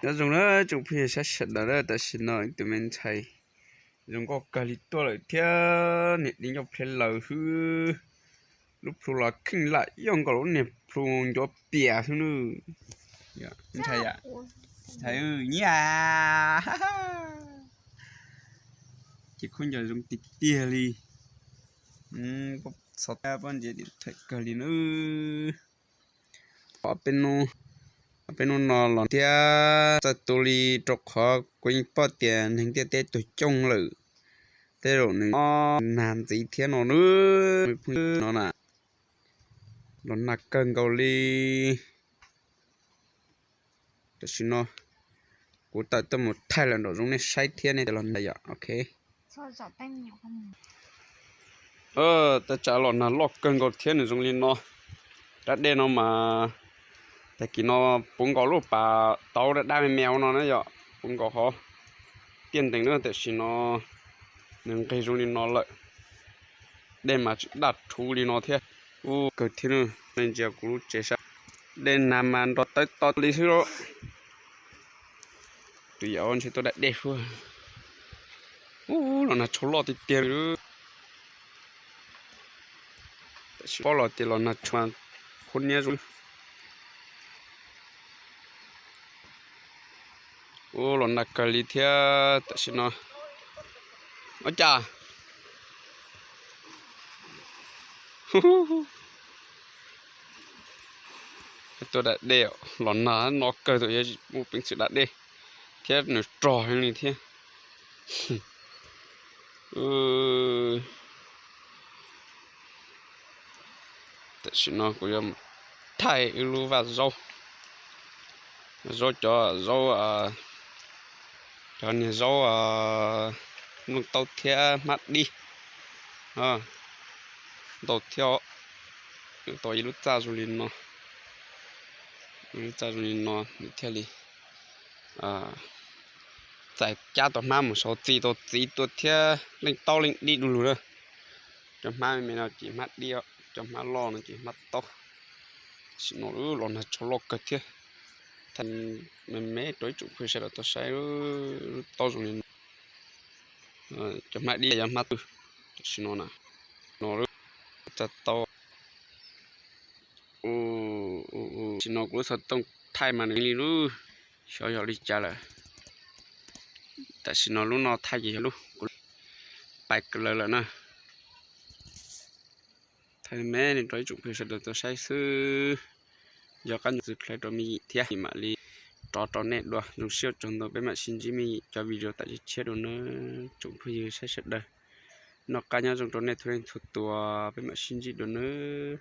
Nyob zoo na tsoom phooj ywg saib sawv daws, tam sim no ib tug me ntxhais zoo nkauj kawg li tuaj lawm thiab, niam dib ncauj pleb laws xwb. Lub plhu los kheej lam yog nkaus lub niag plhu ncuav pias xwb nawb. Ntxhais, ntxhais nyiaj, ces khaub ncaws zoo tiag tiag li. Xov tooj pob ntsiav diam thawm kawg li nawb. Peb hnub no los thiab txawj tu li, rau qhov kuv yeej paub tias neeg ntiaj teb tuag coob lawm, tej zaum nws nag ntxiv thiab no nawb. No na, los nag kawg nkaus li. Tam sim no kuv tawm tuaj mus thaij lawm nraum zoov nej saib thiab nej los nag yom, ok. Tej tsam los nag loj kawg nkaus thiab nws zoo li no. Dab dej no mas tag kis no puv nkaus lub pas tauv dab dab me me no na yom, puv nkaus hov tiaj ntees na, tam sim no nws nqig zoo li no lawm. Dej mas tsis daj rhuv li no thiab. Ub, kawg thiab, nej ntsia kuv lub tsev saib, dej nag mas nrov tawv to li xwb lauj. Tus yam ntshe tuaj da dej xwb. Ub, los nag tshau loj tiag tiag li. Tam sim no los tias los nag tshau, khuab niab zoo. Ub, los nag kawg li thiab tam sim no. Ua cas tuaj da dej, los nag no kawg tus yuav tsis muaj peev xwm da dej thiab, nws rog heev li thiab. Tam sim no kuv yuav thaij wb lub vaj zaub, zaub cov zaub, cov niag zaub nplooj taub thiab hmab dib ntau thiab. Tau ib lub txaj zoo li no, ib lub txaj zoo li no nws thiaj li txais cab tau hmab mus saud, txi tau txiv tuaj thiab leej taub leej dib du lug na. Cov hmab me me no ces hmab dib, cov hmab loj no ces hmab taub. Tam sim no los nag tshau loj kawg thiab. Thaij me me rau ib tsoom phooj ywg sawv daws tau saib, lub taub zoo li no. Cov hmab dib yog hmab twg tam sim no na, no lub txaj taub. Tam sim no kuv lub xov tooj thaij mas nws li lub, xyov yog li cas lawm. Tam sim no lub no thaij ces yog lub kuv pais kawg lawm na. Thaij me rau ib tsoom phooj ywg sawv daws tau saib xwb. Yog qab ntxwv hlawv rau me yim thiab mam li rov rau nej dua. Zoo siab tsaug ntau, peb mam sib ntsib me yim cov video tam tshiab dua nawb tsoom phooj ywg saib sawv daws. Noj qab nyob zoo rau nej txhua leej txhua tus, peb mam sib ntsib dua nawb.